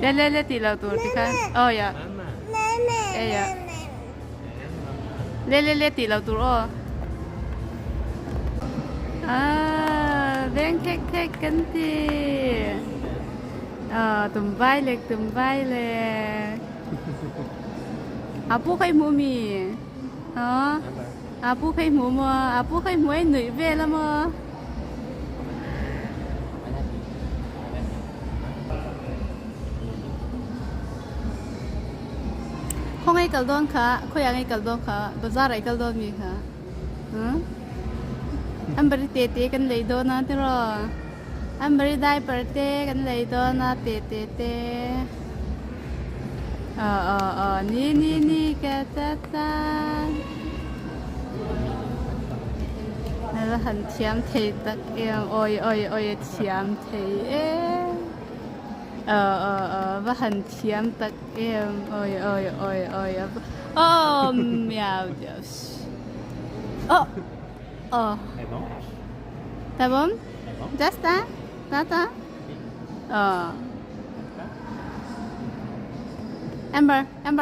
Le le le tih loh tur tikhan aw ya e ya le le le tih loh tur aw ah veng khek khek kan ti ah tum vai lek tum vai lek a pu kha i hmuh mi ah a pu kha i hmuh maw a pu kha i hmuh a i nuih vel a maw. Khawngaih kal dawn kha khawiah ngei kal dawn kha bazar ah i kal dawn mi kha huh Amber-i te te kan lei dawn a tiraw Amber-i diaper te kan lei dawn a te te te aw aw aw ni ni ni ka ta ta. A han thiam thei tak em awi awi awi a thiam thei em aw aw aw va han thiam tak em awi awi awi awi aw miau dios aw aw ta bom just ta ta ta aw Amber Amber.